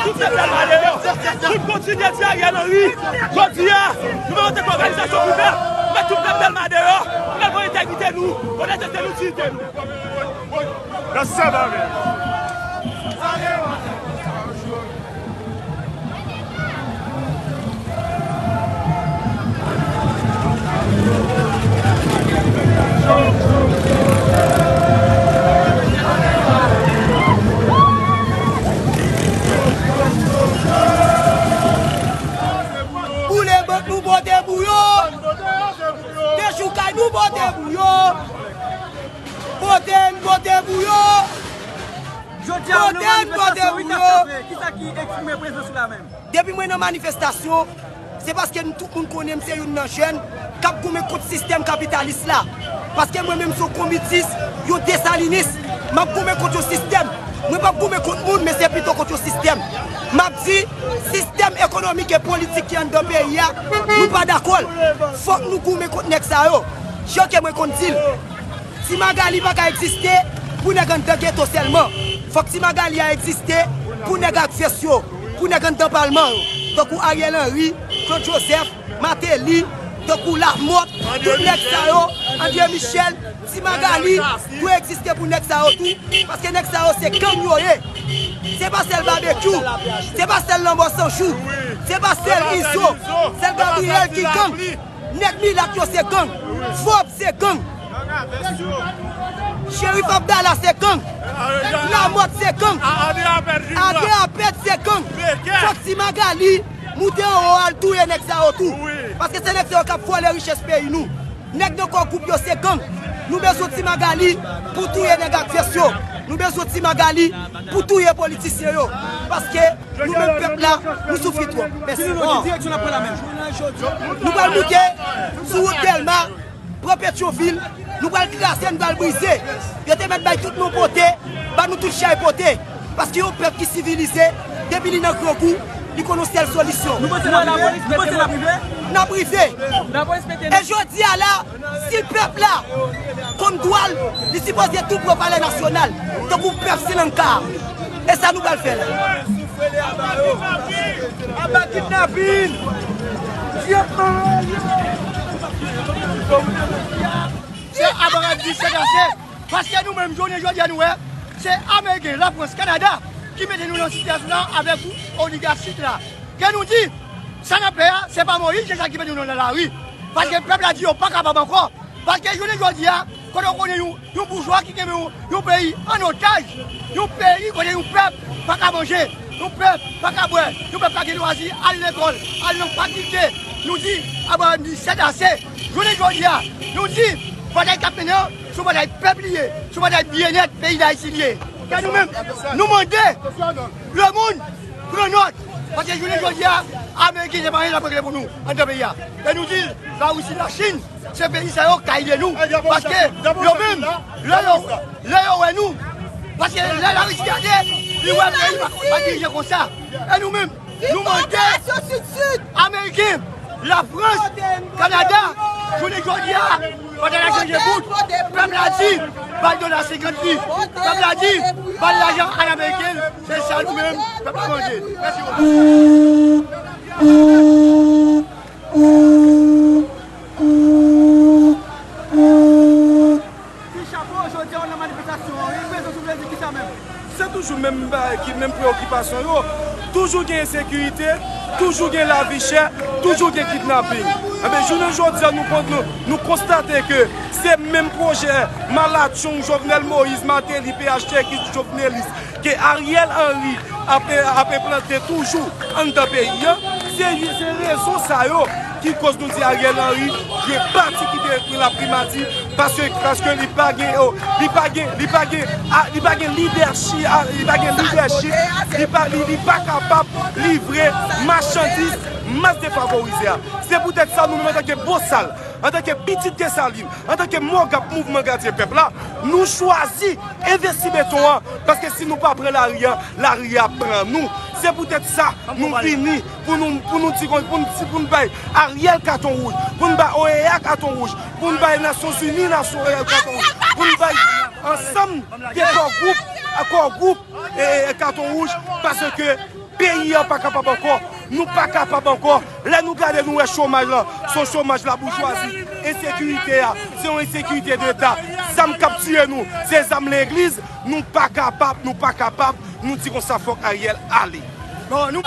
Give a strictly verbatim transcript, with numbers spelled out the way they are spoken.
Tout pèp Dèlma deyò. Pou n kontinye di Ariel Henry, jodi a, nou menm antanke òganizasyon pou pèp, nou mèt tout pèp Dèlma deyò. Nou mèt voye entègrite nou, onètete nou, diyite nou. Nan sa bagay. Boule bank nou pote pou yo. Dechoukay nou pote pou yo. Pote n pote pou yo. Jodi a, nou nan manifestasyon, wi, Kaffe. Kisa ki eksprime prezans ou la menm? Depi mwen nan manifestasyon, se paske nou tout moun konnen m se youn nan jèn k ap goumen kont sistèm kapitalis la. Paske mwen menm se yon konbitis, yon desalinis. M ap goumen kont yon sistèm. Mwen p ap goumen kont moun, men se pito kont yon sistèm. M ap di, sistèm ekonomik e politik ki anndan peyi a, nou pa dakò l. Fòk nou goumen kont nèg sa yo. Jan ke mwen konn di l. Ti Magali pa ka egziste pou nèg anndan geto sèlman. Fòk Ti Magali a egziste pou nèg ak vès yo, pou nèg anndan palman yo, tankou Ariel Henry, Claude Joseph, Martelly, tankou Lamothe, tout nèg sa yo, André Michel, Ti Magali, dwe egziste pou nèg sa yo tou, paske nèg sa yo se gang yo ye. Se pa sèl Babekyou, se pa sèl Lanmò San Jou, se pa sèl Izo, sèl Gabriel ki gang. Nèg milat yo se gang. Forbes se gang. Cherif Abdallah se gang. Lamothe se gang. André Apèd se gang. Fòk Ti Magali moute anwo al touye nèg sa yo tou. Paske se nèg sa yo k ap vòlè richès peyi nou. Nèg nan kò gwoup yo se gang. Nou bezwen Ti Magali pou touye nèg ak vès yo. Nou bezwen Ti Magali pou touye politisyen yo. Paske nou menm pèp la, nou soufri twòp. Mèsi. Ki direksyon n ap pran la menm? Nou pral moute sou wout Dèlma, pran Petyonvil, nou pral kraze, nou pral brize. Yo te mèt bay tout nou pote, ba nou tout chay pote. Paske yon pèp ki sivilize, depi li nan grangou, li konn yon sèl solisyon. Nou panse lapolis, nou panse n ap rive? N ap rive. Lapolis mete nou. E jodi a la, si pèp la konn dwa l, li sipoze tou pran Palè Nasyonal, tankou pèp Srilanka a. E sa nou pral fè la. Aba kidnapin! Se aba di se danje! Paske nou menm, jounen jodi a, nou wè, se Ameriken, Lafrans, Kanada ki mete nou nan sitiyasyon sa a avèk oligachi la. Ke nou di, sa n ap fè a, se pa Moyiz, se sa ki mete nou nan lari. Paske pèp la di yo pa kapab ankò. Paske jounen jodi a, kote w konnen yon, yon boujwa ki kenbe yon, yon peyi an otaj, yon peyi kote yon pèp pa ka manje, yon pèp pa ka bwè, yon pèp pa gen lwazi, al lekòl, al nan fakilte. Nou di, aba di sèt ase. Jounen jodi a, nou di, batay k ap mennen an, se yon batay pèp li ye, se yon batay byennèt peyi Dayiti li ye. Kè nou menm, nou mande lemonn pran nòt, paske jounen jodi a, Ameriken se pa anyen l ap regle pou nou anndan peyi a. E nou di, Larisi, Lachin, se peyi sa yo k ka ede nou, paske yo menm, lè yo, lè yo wè nou, paske lè Larisi gade, li wè peyi pa, pa dirije konsa. E nou menm, nou mande Ameriken, Lafrans, Kanada, jounen jodi a, batay la chanje bout. Pèp la di, ba l dola senkant li. Pèp la di, ba l lajan an ameriken. Se sa nou menm, pèp la mande. Mèsi bokou. Ti Chapo, jodi a w nan manifestasyon an, wi, prezans ou vle di kisa menm? Se toujou menm bagay ki menm preyokipasyon yo. Toujou gen ensekirite, toujou gen lavi chè, toujou gen kidnaping. Enben, jounen jodi a, nou, nou, nou konstate ke se menm pwojè malatchong Jovenel Moïse, Martelly, P H T X, Jovenelis, ke Ariel Henry ap, ap enplante toujou anndan peyi a. Se, se rezon sa yo ki koz nou di Ariel Henry dwe pati kite laprimati, paske, paske li pa gen, oh, li pa gen, li pa gen, ah, li pa gen lidèchi-, ah, li pa gen lidèchip, li pa, li, li pa kapab livre machandiz mas defavorize a. Se poutèt sa, nou menm antanke Bosal, antanke pitit Desalin, antanke Mògap Mouvman Gadyen Pèp la, nou chwazi envesti beton an, paske si nou pa pran lari a, lari a ap pran nou. Se poutèt sa, nou vini pou nou, pou nou di, pou nou di, pou nou bay Ariel katon wouj, pou nou bay O E A katon wouj, pou nou bay Nasyonzini, Nasyon, eh, katon wouj, pou nou bay ansanm de kò gwoup, kò gwoup, eh, eh, katon wouj, paske Peyi an pa kapab ankò. Nou pa kapab ankò. Lè nou gade, nou wè chomaj lan, se yon chomaj laboujwazi. Ensekirite a, se yon ensekirite deta. Zam k ap tiye nou, se zam legliz. Nou pa kapab, nou pa kapab. Nou di konsa, fòk Ariel ale. Non, nou